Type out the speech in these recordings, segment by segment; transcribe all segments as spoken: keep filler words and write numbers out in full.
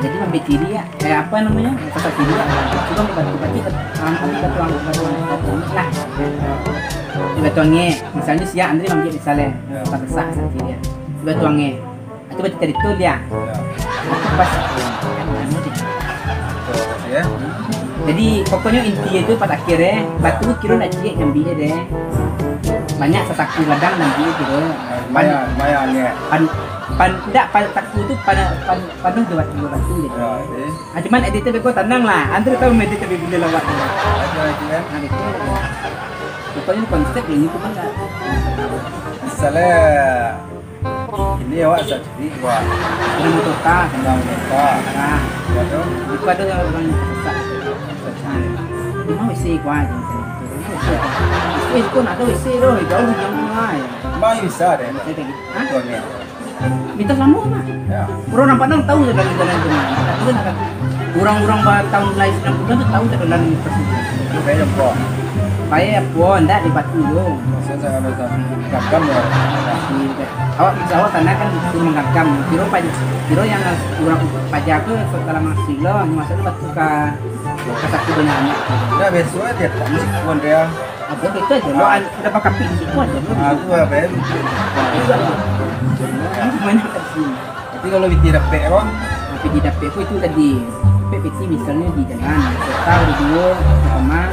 Jadi ambil ciri ya, eh, apa namanya? Kata ciri ya. Coba ambil batu, batu, ambil batu, ambil batu, ambil batu, ambil lah. Ambil batu angek. Misalnya siap Andre ambil misalnya, ya, tak besar asal ciri ya. Ambil batu angek. Itu batu tadi tu dia. Ya. Itu pas. Betul, ya. Jadi pokoknya inti itu pas akhir eh, batu kira nak ciek ngambil deh. Banyak sasaku gadang ngambil kira. Banyak, banyak ya. Pan, pan, tidak, pan, taku tu pada, pan, panuh dua batu, dua batu gitu. Ya, jadi. Ah, cuman edit tu beko tenang lah. Andre tahu edit tapi bila lawak tu. Ada lagi kan? Nah, gitu. Pokoknya konsep ini tu kan tak. Misalnya ini awak sak ciri, wah. Kena motor tak? Kena motor tak? Nah. Waduh. Itu ada orang yang terdesak. Nah. Ini mau isi kuah je. Eh, kau nak tahu isi tu, jauh jauh lah. Mau bisa deh. Saya tak gitu. Hah? Tuan ni. Minta sama mah. Ya. Orang nampak nang tahu jalan-jalan tu mah. Tapi kan agak orang-orang ba tahun lahir sembilan puluh tu tahu jalan itu. Itu kayak apa? Kayak apa ndak di batu tu. Maksudnya saya ada satu gagam ya. Awak bisa awak sana kan tu menggagam. Kiro paja, kiro yang orang paja tu setelah masih lo, maksudnya batu ka, ka satu banyak. Udah besok aja tak mesti kuan dia. Apa kita je lo, udah bakapik di situ aja lo. Ah, tu apa ya? Banyak kat sini. Tapi kalau piti dapek apa? Nah, piti dapek ko itu tadi. Dapek piti misalnya di jalan, kota, di duo, di kamar.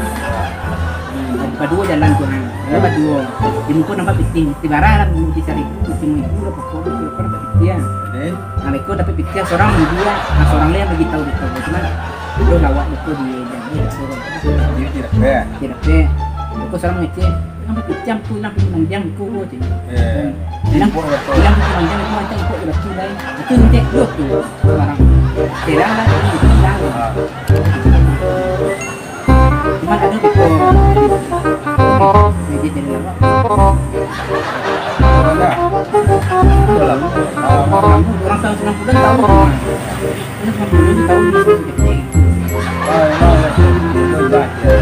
Hmm, baduo jalan tu, ha. Kalau baduo, di muko nampak piti, piti bara lah, piti saribu, piti seribu lah, pokok tu, pokok dapat piti ya. Jadi? Nah, beko dapat piti, seorang mandi ya. Nah, seorang lah yang bagi tahu gitu. Cuman, lo lawak beko di jalan, di duo. Jadi tidak fair. Tidak fair. Beko seorang mengecek, sampai piti ampu lah, piti mandiang beko, cik. Eh, Bilang, impor betul. Bilang piti mandiang beko, macam impor je batu, dai. Itu ngecek lo tu, seorang. Sekarang lah, ini, ini lah. Ah. Cuma ada beko. Jadi, jadi lawak. Orang dah. Orang tahun sembilan puluh tahu. Orang sembilan puluh tahu ni. Ah, memang ya. Betul, betul, ya.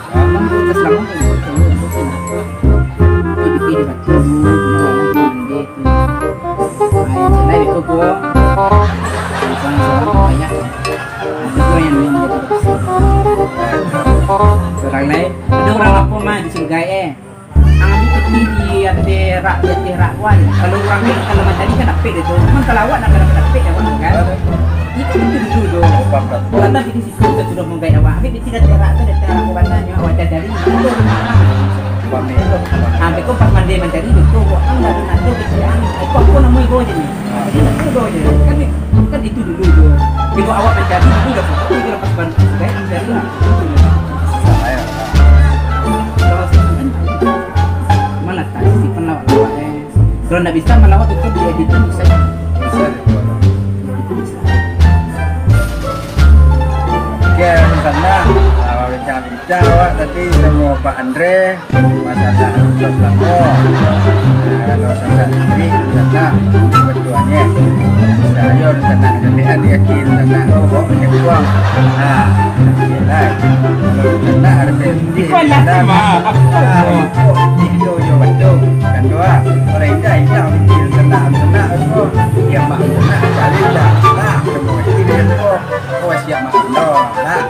Abang tu dah selama tu, betul, betul. Dia bikin dia batu, dia orang tu, dia tu. Ah, yang lain beko ko. Seorang-seorang banyak. Ada orang yang minum dia tu. Seorang lain, ada orang apa mah di surga eh. Ang ambil piti di ateh rak, di ateh rak wan. Kalau urang ni, kalau mancari kan dapek dia tu. Cuman kalau awak nak dapat dapek, awak tu kan. Itu, itu dulu tu. Kalau tak piti siku tu sudah menggai awak. Ambil piti di ateh rak tu, di ateh rak wan nyo, awak cari. Itu tu. Ah, beko pas mandi mancari, beko awak kan dah ada piti ang. Iko, iko namo iko je ni. Jadi, tak tahu je. Kan, kan itu dulu tu. Iko awak mancari, dulu dah sempat. Iko lepas ban, mancari lah. Kalau simpan, mana tak simpan lawak-lawak, eh. Kalau ndak bisa malawak, itu di editing bisa. Bisa. Oke, di sana, ah, bincang-bincang awak tadi sama Pak Andre, masalah Ustaz Blanko. Nah, kalau Ustaz sendiri, Ustaz nak kebetulannya. Saya Ustaz nak jadi adik-adik Ustaz nak, oh, bawa macam uang. Nah, oke lah. Kalau Ustaz nak ada Iko lah, Mak. Ah, iko, iko, yo, batua. Kan tu, ah. Orang indah, indah, mikir, tenang, tenang, tu. Yo, Mak, tenang, cari dah. Nah, semua ini dia tu. Oh, siap, Mak. Tenang, nah.